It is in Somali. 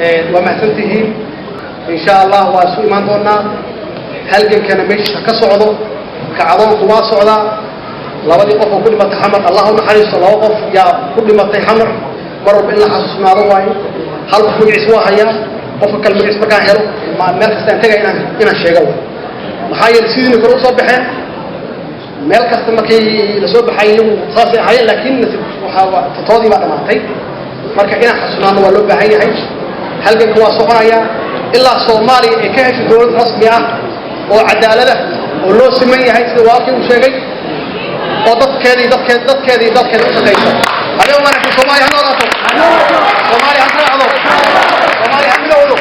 Waa mahadsantihiin. Insha Allah waa isu imaan doonaa. Halgankana meeshiisa ka socdo, kacdoonku waa socdaa. Labadii qof oo ku dhimatay Xamar, Allah u naxariisto. Laba qof yaa ku dhimatay Xamar. Mar walba in la xasuusnaado waayo. Hal qof magaciis waa hayaa, qofka kale magaciis markaan helo, meel kasta aan tegaya inaan sheego waay. Maxaa yeelay, sidiina kore usoo baxeen, meel kasta markii lasoo baxay iyagu saasay ahaayeen, laakiin nasiib waxaa todoodii baa dhamaatay. Marka inaan xasuusnaano waa loo baahan yahay. Halganka waa soconayaa ilaa Soomaaliya ay ka hesho dowlad rasmi ah oo cadaalada oo loo siman yahay, sida walaalkii uu sheegay, oo dadkeedii dadkeed dadkeedii dalkeeda u shaqaysa. Habeen wanaagsan. Soomaaliya ha noolaato, Soomaaliya ha raacdo, Soomaaliya ha midowdo.